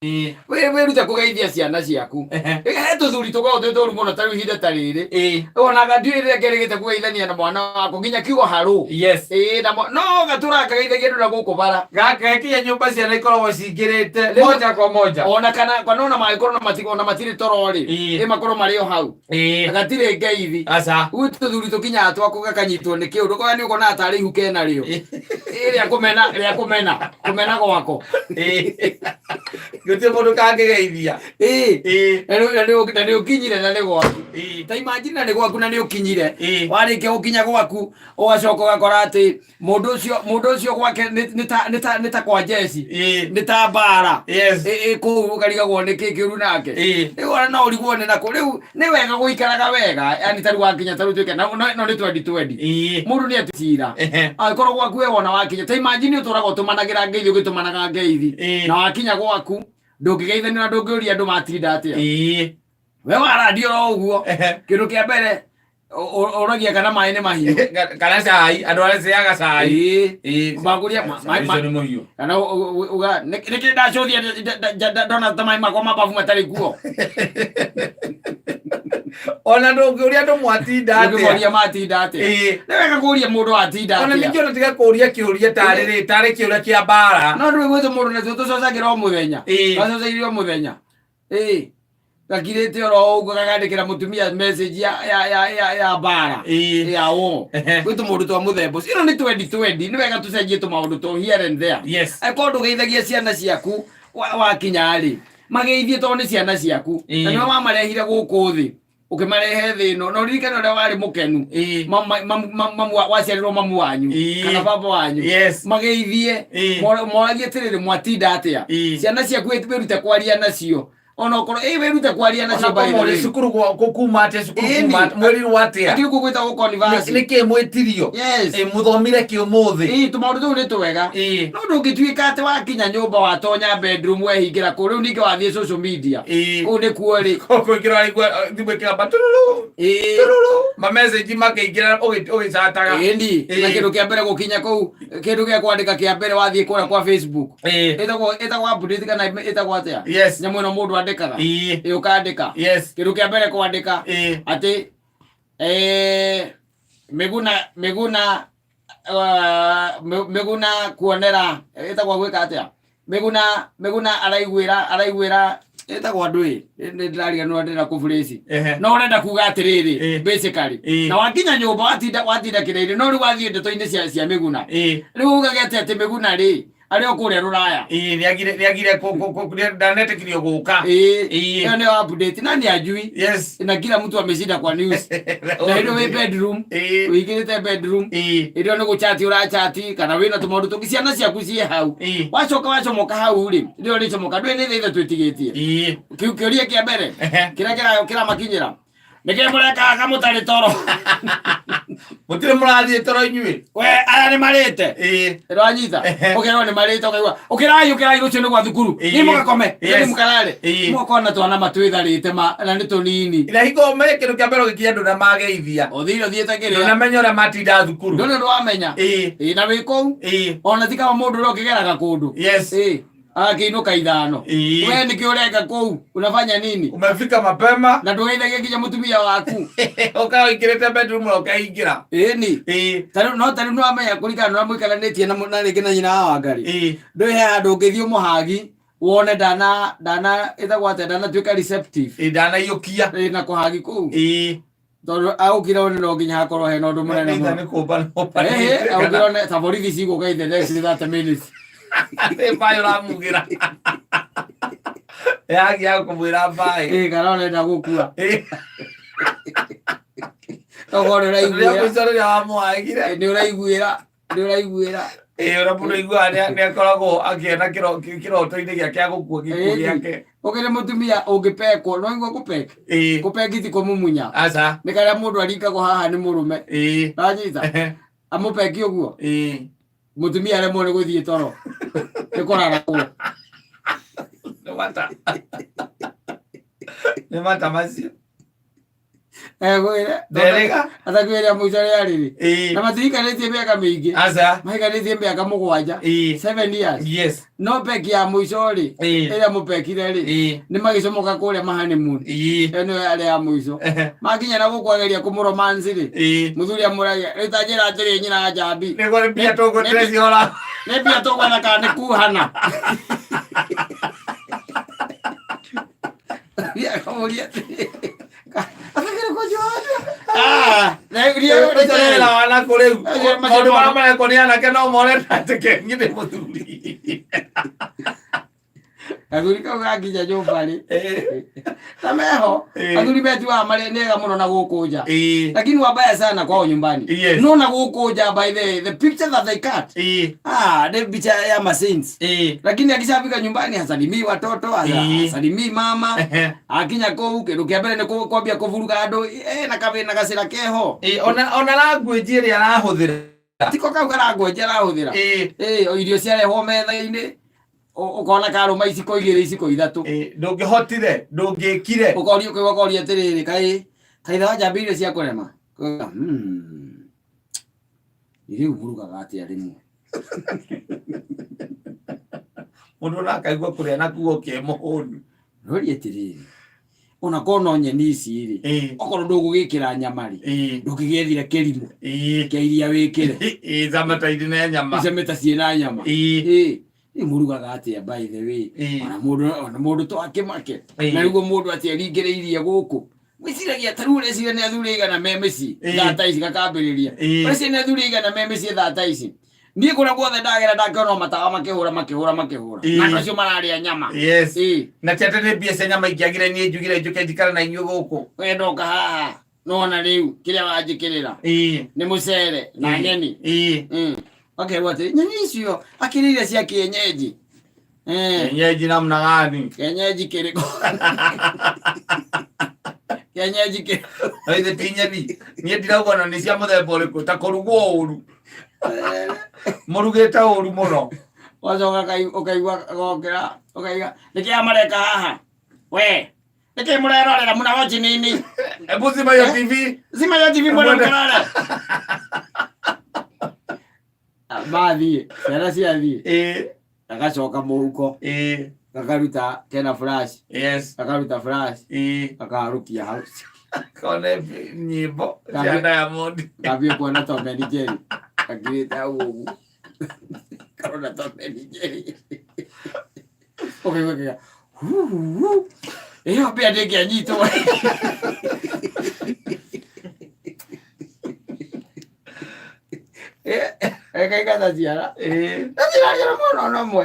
Wĩrute kũgeithia ciana ciaku. He tũthuri tũkoragwo twĩ tũru mũno, ta rĩu ihinda ta rĩrĩ onaga ndiũĩ rĩrĩa ngerĩgĩte kũgeithania na mwana wakwa nginya kiugo harũ. Ĩĩ, na no gatũraga kageithagia andũ na gũkũ bara. Gaka kinya nyũmba ciana ikoragwo cingĩrĩte moja kwa moja. Ona kana ona mangĩkorwo na ona matirĩ toro rĩ, ĩ makorwo marĩ o hau. Gatirĩ ngeithi. Aca. Rĩu tũthuri tũkinyaga twaku gakanyitwo nĩ kĩũndũ koya nĩ ũkonaga tarĩ ihu kenarĩo. Ĩ rĩa kũmena, rĩa kũmena kũmena gwako. Gũtirĩ mũndũ kangĩgeithia. Ĩ. Na nĩ ũkinyire na nĩ gwaku. Ta imagine na nĩ gwaku na nĩ ũkinyire. Warĩkia gũkinya gwaku ũgacoka ũgakora atĩ mũndũ ũcio gwake nĩ ta kwa jeci, nĩ ta mbara. Ĩ kũu ũkarigagwo nĩ kĩ kĩũru nake. Rĩu ona no ũrigwo nĩ nakũ. Rĩu nĩ wega gũikaraga wega, yani ta rĩu wakinya, ta rĩu tuĩke no nĩ twendi twendi. Mũndũ nĩ ati cira angĩkorwo gwaku we wona wakinya, ta imagine ũtũraga ũtũmanagĩra ngeithi, ũgĩtũmanaga ngeithi, na wakinya gwaku ndũngĩgeithania na ndũngĩũria andũ matinda atĩa. We warandio oro ũguo. Kĩndũ kĩa mbere ũragia kana maĩ nĩ mahiũ. Kana cai, andũ arĩa ciaga cai. Mbagũria Cai ũcio nĩ mũhiũ. Kana uga nĩkĩ ndacũthia ndona ta maĩ makwa ma babu matarĩ kuo. Ona ndũngĩũria andũ mwatinda atĩa. Ũngĩmoria matinda atĩa. Nĩ wega kũria mũndũ atinda Ona atĩa. ningĩ ona tiga kũria kĩũria tarĩ rĩ tarĩ kĩũria kĩa mbara. No ndũĩ gwĩtwo mũndũ natuo tũcocagĩra o mũthenya. Gacocagĩra o mũthenya, ĩĩ, gakirĩte oro ũguo gakandĩkĩra mũtumia message ya mbara, ya wo. Gwĩ tũmaũndũ twa mũthemba ũcio. Ĩno nĩ twendi twendi, nĩ wega tũcenjie tũmaũndũ tũ here and there. Angĩkorwo ndũgeithagia ciana ciaku wakinya rĩ, mageithie tondũ nĩ ciana ciaku. Na nĩwe wamarehire gũkũ thĩ, ũkĩmarehe thĩ ĩno, na ũririkane ũrĩa warĩ mũkenu mamu waciarirwo, mamu wanyu kana baba wanyu. Mageithie. Moragie atĩrĩrĩ, mwatinda atĩa? Ciana ciaku wĩrute kwaria nacio, onokorwo ĩ wĩrute kwaria nacio, by the Ona way. Cukuru kuma atĩa, cukuru kuma mwĩrirwo atĩa? Akĩrĩ kuo gwĩtagwo converse. Nĩ kĩ mwĩtirio? Ĩ, mũthomire kĩ ũmũthĩ? Ĩĩ, tũmaũndũ tũu nĩ twega. No ndũngĩtuĩka atĩ wakinya nyũmba, watonya bedroom, wehingĩra kũu, rĩu ningĩ wathiĩ social media. Kũu nĩkuo rĩ. Kũingĩra waigua thimũ ĩkĩgamba tururu tururu, mamessage makĩingĩra ũgĩcataga. Ĩni na kĩndũ kĩa mbere gũkinya kũu, kĩndũ gĩa kwandĩka kĩa mbere wathiĩ kũrĩa kwa Facebook, ĩtagwo update kana ĩtagwo atĩa? Nyamũ ĩno mũndũ andĩkaga. Ĩ, ũkandĩka. Kĩndũ kĩa mbere kwandĩka atĩ Mĩguna Mĩguna Mĩguna kuonera, ĩtagwo gwĩka atĩa? Mĩguna Mĩguna araiguĩra ĩtagwo andũ ĩ nĩ ndĩrariganĩrwo, ndĩrenda kũbũrĩci. No ũrenda kuga atĩrĩrĩ, basically, na wakinya nyũmba watinda kĩrĩa-inĩ, no rĩu wathiĩ ndeto-inĩ cia Mĩguna. Rĩu ugage atĩ Mĩguna rĩ arĩ o kũrĩa rũraya. Ĩĩ, nĩagire ndanetĩkirio gũka. Ĩyo nĩyo update na nĩ ajui. Na kila mtu ameshinda kwa news, na hĩndĩ wĩ bedroom, ũingĩrĩte bedroom, hĩndĩ ĩyo nĩ gũchati ũrachati kana wĩna tũmaũndũ tũngĩ, ciana ciaku ciĩ hau. Wacoka wacomoka hau rĩ, rĩo rĩcomoka ndũĩ nĩ thaa 3 ĩtigĩtie. Kĩũria kĩa mbere kĩrĩa kĩramakinyĩra, nĩkĩ mũrekaga mũtarĩ toro? Mũtirĩ mũrathiĩ toro inyuĩ? We aya nĩ marĩte? Ndwanyita. Ũkerwo nĩ marĩte, ũkaigua ũkĩrai ũkĩrai, rũciũ nĩ gwa thukuru. Nĩ mũgakome. Nĩ mũkarare. Mũgakona na twana matwĩtharĩte ma na nĩ tũnini. Na hingo ũmenye kĩndũ kĩa mbere ũgĩkinya ndũnamageithia. Ũthire ũthiĩte kĩrĩa. Ndũnamenya ũrĩa matinda thukuru. Ndũrĩ ũndũ wamenya. Ĩĩ, na wĩ kũu. Ona ti kaba mũndũ ũrĩa ũkĩgeraga kũndũ. Ĩĩ, akĩinũka 5. We nĩkĩ ũreka kũu? Unafanya nini? Umefika mapema. Na ndũgeithagia nginya mũtumia waku. Ũkaingĩrĩte bedroom na ũkaingĩra. Ĩni. Tarĩu no tarĩu nĩwamenya kũringana na ũrĩa mũikaranĩtie na rĩngĩ na nyina wa Wangari. Ndũĩ he handũ ũngĩthiĩ ũmũhagi wone ndana ĩtagwo atĩa, ndanatuĩka receptive. Ĩĩ, ndanaiyũkia. Ĩĩ, na kũhagi kũu. Tondũ agũkira one no nginya hakorwo hena ũndũ mũnene Either mũno. nĩ kũmba no. Ehe, agũkira one ta borithi cigũka in the next 30 minutes. Nĩ mbaĩ ũramugĩra yagia kũmwĩra mbaĩ. Ĩĩ, kana ũrenda gũkua. Tokorwo nĩ Rĩrĩa ũraiguĩra. mũico rĩrĩa wamũhagire. Nĩ ũraiguĩra, nĩ ũraiguĩra. Ĩĩ, ũrĩa mũndũ aiguaga nĩ akoragwo akĩona kĩroto-inĩ gĩake gĩa gũkua gĩkuũ gĩake. Ũkĩrĩ mũtumia ũngĩpekwo, no igua kũpek. Kũpeki ti kũmumunya. Aca. Nĩ karĩa mũndũ aringagwo haha nĩ mũrũme. Wanyita? Amũpeki ũguo. Mũtumia aremwo nĩ gũthiĩ toro. Nĩ kũraragwo. Nĩ mata. Nĩ mata macio. Egwĩre. Nderĩga. Atakwĩra mũico rĩa rĩrĩ. Ĩĩ. Na matihikanĩtie mĩaka mĩingĩ. Aca. Mahikanĩtie mĩaka 7. Ĩĩ. 7 years. Yes. No peki ya mũico rĩ, Ĩĩ. ĩrĩa mũpekire rĩ, Ĩĩ. nĩ magĩcomoka kũrĩa ma honeymoon. Ĩĩ. Ĩyo nĩyo yarĩ ya mũico. Makinya na gũkũ ageria kũmũromansi rĩ, Ĩĩ. mũthuri amũragia, rĩu ta njĩra atĩrĩ nyina njambi. Nĩguo mbia tũgũtire ciora. Nĩ mbia tũgwetha kana nĩ kuhana? Akamũria atĩrĩ, atakĩrĩ kũnjohania? Ah, Ũtarera wana kũ rĩu? Acio Maũndũ marĩa marekwo nĩ anake no more atĩ kengi nĩ mũthuri. Gathuri kau gakinya nyũmba rĩ, Ĩĩ. na meho Ĩĩ. athuri metuaga marĩ nĩ ega mũno na gũkũ nja, Ĩĩ. lakini wabaya sana kwao nyumbani. Yes. No na gũkũ nja, by the picture that they cut, Ĩĩ. ah, nĩ picha ya masaints, Ĩĩ. lakini akishafika nyumbani hasalimii watoto, Ĩĩ. hasalimii mama. Ehe. Akinya kũu kĩndũ kĩa mbere nĩ kwambia kũburuga andũ, na kawĩna gacĩra keho. Ĩĩ, ona language ĩrĩa arahũthĩra. Tiko kau karangwenja arahũthĩra. Ĩĩ. Ĩ, o irio ciarehwo metha-inĩ, ũkona karũma iciko 2, iciko 3. Ĩĩ, ndũngĩhotire, ndũngĩkire. Ũkoria, ũkaigua koria atĩrĩrĩ, kaĩ kaitha wa njamba irio cia kũrema? Ũkauga, Rĩu mũrugaga atĩa rĩmwe? Mũndũ ona akaigua kũrĩa na kuo kĩ mũhũnu. Roria atĩrĩrĩ, ona korwo no nyeni ici rĩ, okorwo ndũgũgĩkĩra nyama rĩ, ndũngĩgĩethire kĩrimũ kĩa iria wĩkĩre. Ĩĩ, cama ta irĩ na nyama. Icame ta ciĩna nyama. Ĩĩ, rĩu mũrugaga atĩa, by the way? Ona mũndũ to akĩmake. Na rĩu mũndũ atĩ eringĩrĩirie gũkũ gwĩciragia ta rĩu ũreciria nĩ athuri aigana me mĩciĩ thaa ta ici gakambĩrĩria. Ũreciria nĩ athuri aigana me mĩciĩ thaa ta ici? Niĩ kũrĩa guothe ndagera ndakĩona o matawa makĩhũra, makĩhũra, makĩhũra. Na andũ acio mararĩa nyama. Yes. Na ti atĩ nĩ mbia cia nyama ingĩagire niĩ njugire njũke njikare na inyuĩ gũkũ. We ndoka haha nona rĩu kĩrĩa wanjĩkĩrĩra nĩ mũcere na nyeni. Wakerwo atĩ nyeni icio akĩrĩire cia kienyeji. Kienyeji namna gani? Kienyeji kĩrĩkũ? Kienyeji kĩrĩkũ? Na ithe ti nyeni. Niĩ ndirauga ona nĩ cia mũthemba ũrĩkũ, ta kũrugwo ũru. Mũrugĩte ũru mũno. Wacoka ũkaigua gokĩra ũkaiga nĩkĩa mareka haha, we nĩkĩ mũrerorera mũna watch nini? Hebu zima hiyo TV. Zima hiyo TV mwena mkerore. Mathiĩ ciana ciathiĩ, agacoka mũhuko, gakaruta kena flash, gakaruta flash, gakaharũkia hau. Kone nyĩmbo cia Diamond. Kambia kuona Tom and Jerry akirĩte hau ũguo, karona Tom and Jerry, ũkaigua kĩga "Huu, ĩyo mbĩa ndĩngĩanyitwo." Ekaigata ciana na ciraria mwana ona ũmwe.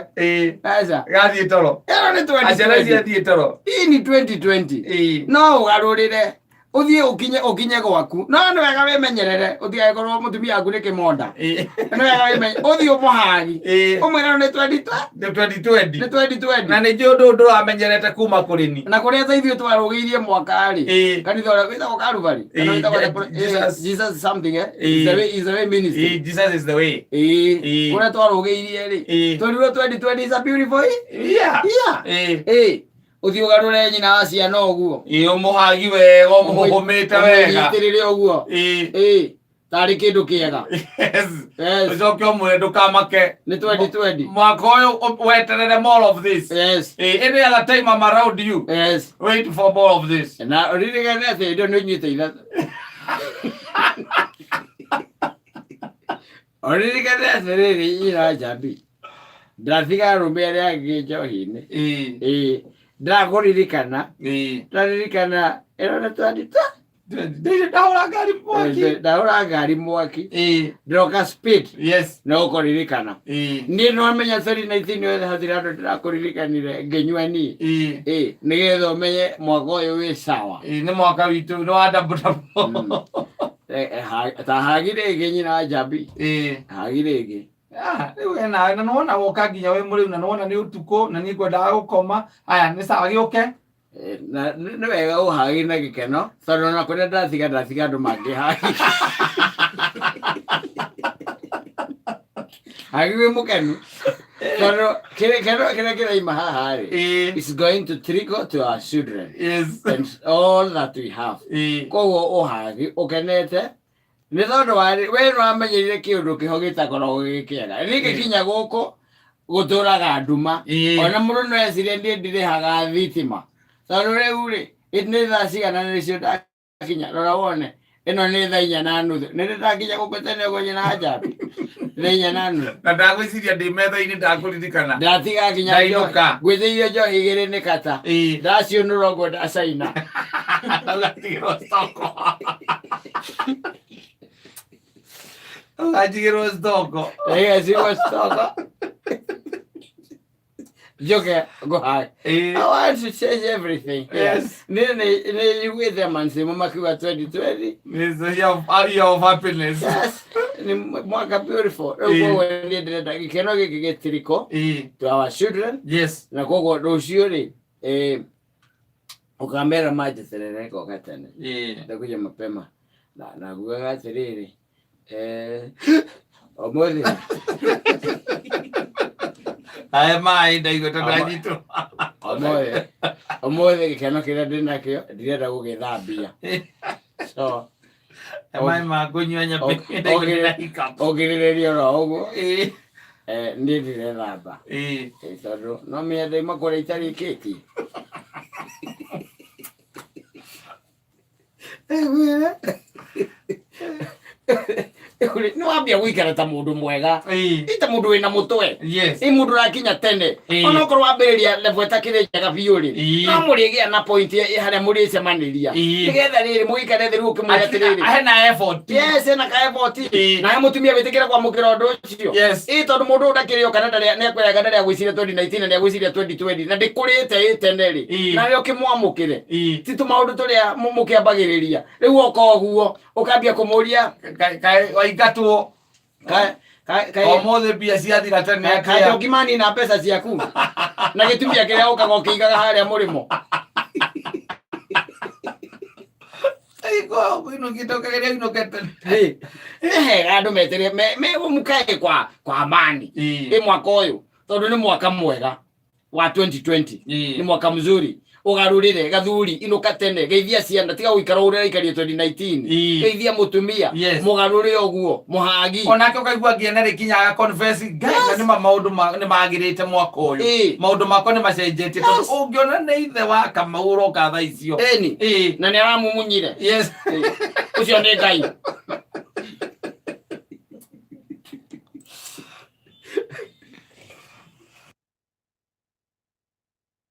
Aca. Gathiĩ toro. Ĩno nĩ Aciara 2020. ciathiĩ toro. Hii ni 2020. No ũgarũrĩre ũthiĩ ũkinye gwaku, no nĩ wega wĩmenyerere ũtigagĩkorwo mũtumia waku nĩ kĩmonda. Nĩ wega wĩmenye ũthiĩ ũmũhagi, ũmwĩre no nĩ 20 Nĩ 2020. Nĩ 2020. Na nĩ njũĩ ũndũ ndũramenyerete kuma kũrĩ ni. Na kũrĩa ta ithuĩ twarũgĩirie mwaka rĩ, kanitha ũrĩa wĩtagwo Calvary kana wĩtagwo Jesus. Jesus something, is the way, is the way ministry. Jesus is the way. Kũrĩa twarũgĩirie rĩ, twerirwo 2020 is a beautiful Yeah. year. Ũthiĩ ũgarũre nyina wa ciana ũguo. Ĩĩ, ũmũhagi wega, ũmũhũhũmĩte wega. Ũmũnyitĩrĩre ũguo. Ĩĩ, tarĩ kĩndũ kĩega. Yes. Yes. Ũcoke ũmwĩre ndũkamake. Nĩ 2020. Mwaka ũyũ weterere more of this. Any other time I'm around you. Wait for more of this. Na ũririkane atĩ indo nĩ ũnyuĩte 3. Ũririkane atĩrĩrĩ, nyina njambi ndatiga arũme arĩa angĩ njohi-inĩ. Ĩĩ, ndakũririkana. Ndaririkana ĩno nĩ 20. Ndirĩ ndahũra ngari mwaki. Ndahũra ngari mwaki. Ndĩroka speed. No ũkũririkana. Niĩ no menya 2019 yothe hatirĩ handũ ndĩrakũririkanire ngĩnyua niĩ. Ĩĩ, nĩgetha ũmenye mwaka ũyũ wĩ sawa. Ĩĩ, nĩ mwaka witũ nĩ wa double double. Ta hagi rĩngĩ nyina njambi. Hagi rĩngĩ. Ah, rĩu we nawe na nĩwona woka nginya wĩ mũrĩu na nĩwona nĩ ũtukũ na niĩ ngwendaga gũkoma. Aya, nĩ sawa, gĩũke. Na nĩ wega ũhagi na gĩkeno tondũ ona kũrĩa ndatiga andũ mangĩhagi hagi wĩ mũkenu. Tondũ kĩrĩa kĩraima haha rĩ, is going to trickle to our children and all that we have. Koguo ũhagi ũkenete nĩ tondũ wa we nĩ wamenyerire kĩũndũ kĩho gĩtakoragwo gĩ kĩega. Ningĩ kinya gũkũ gũtũraga nduma. Ona mũndũ no ecirie niĩ ndirĩhaga thitima. Tondũ rĩu rĩ, nĩ thaa cigana nĩcio ndakinya? Rora wone ĩno nĩ thaa 4:30. Nĩ ndĩ ndakinya gũkũ tene ũguo nyina njambi? Thaa 4:30. Na ndagwĩciria ndĩ metha-inĩ ndakũririkana. Ndatiga nginya Ndainũka. Ngwĩthĩirio njohi igĩrĩ nĩ kata. Ndaciũnũra ũguo ndacaina. Ũgatigĩrwo stoko. Ũgatigĩrwo stoko. Ndagĩcigwo stoko. Njoke ngũhae. I want to change everything. Nĩ nĩ njiguĩte mansimu makiuga 2020 It's a year of happiness. Yes, nĩ mwaka beautiful. Rĩu koguo niĩ ndĩrenda gĩkeno gĩkĩ gĩtiriko to our children. Na koguo rũciũ rĩ, ũkamera manjeterere ngoka tene. Ndakuja mapema na ngugaga atĩrĩrĩ, ũmũthĩ Aya maĩ ndaigua ta ndanyitwo. Ũmũthĩ gĩkeno kĩrĩa ndĩ nakĩo ndirenda gũgĩthambia, so Aya maĩ ma kũnyua nyambe ndaigua ndĩna hiccups. Ũngĩrĩrĩria oro ũguo, niĩ ndirethamba. Tondũ no menya ndaima kũrĩa itarĩkĩtie. Nĩ wambia gũikara ta mũndũ mwega, ĩ ta mũndũ wĩna mũtwe, ĩ mũndũ ũrakinya tene. Onokorwo wambĩrĩria level ĩtakĩrĩ njega biũ rĩ, no mũrĩgĩa na point harĩa mũrĩcemanĩria, nĩgetha rĩrĩ mũgĩikare thĩ rĩu ũkĩmwĩra atĩrĩrĩ, Hena effort. Yes, ena ka effort. Nawe mũtumia wĩtĩkĩre kwamũkĩra ũndũ ũcio. Ĩ tondũ mũndũ ũyũ ndakĩrĩ oka na ndarĩ nĩekwĩraga ndarĩ agwĩciria 2019 na nĩagwĩciria 2020 na ndĩkũrĩte ĩ tene rĩ, nawe ũkĩmwamũkĩre. Ti tũmaũndũ tũrĩa mũkĩambagĩrĩria rĩu oka ũguo ũkambia kũmũria. Waingatwo. Ũmũthĩ mbia ciathira tene atĩa? Kanjoki manina mbeca ciaku na gĩtumia kĩrĩa ũkaga ũkĩigaga harĩa mũrĩmo. Inũkĩte inũke tene. Nĩ hega andũ metere mũkae kwa amani ĩ mwaka ũyũ, tondũ nĩ mwaka mwega wa 2020. Nĩ mwaka mzuri ũgarũrĩre gathuri, inũka tene, geithia ciana, tiga gũikara ũrĩa ũraikarie 2019. Geithia mũtumia. Mũgarũre ũguo mũhagi. Onake ũkaigua nginya nĩ rĩkinyaga confess Ngai na nĩma maũndũ nĩ magĩrĩte mwaka ũyũ. Maũndũ makwa nĩ macenjetie, tondũ ũngĩona nĩ ithe wa Kamau ũroka thaa icio. Ĩni. Na nĩ aramumunyire. Ũcio nĩ Ngai.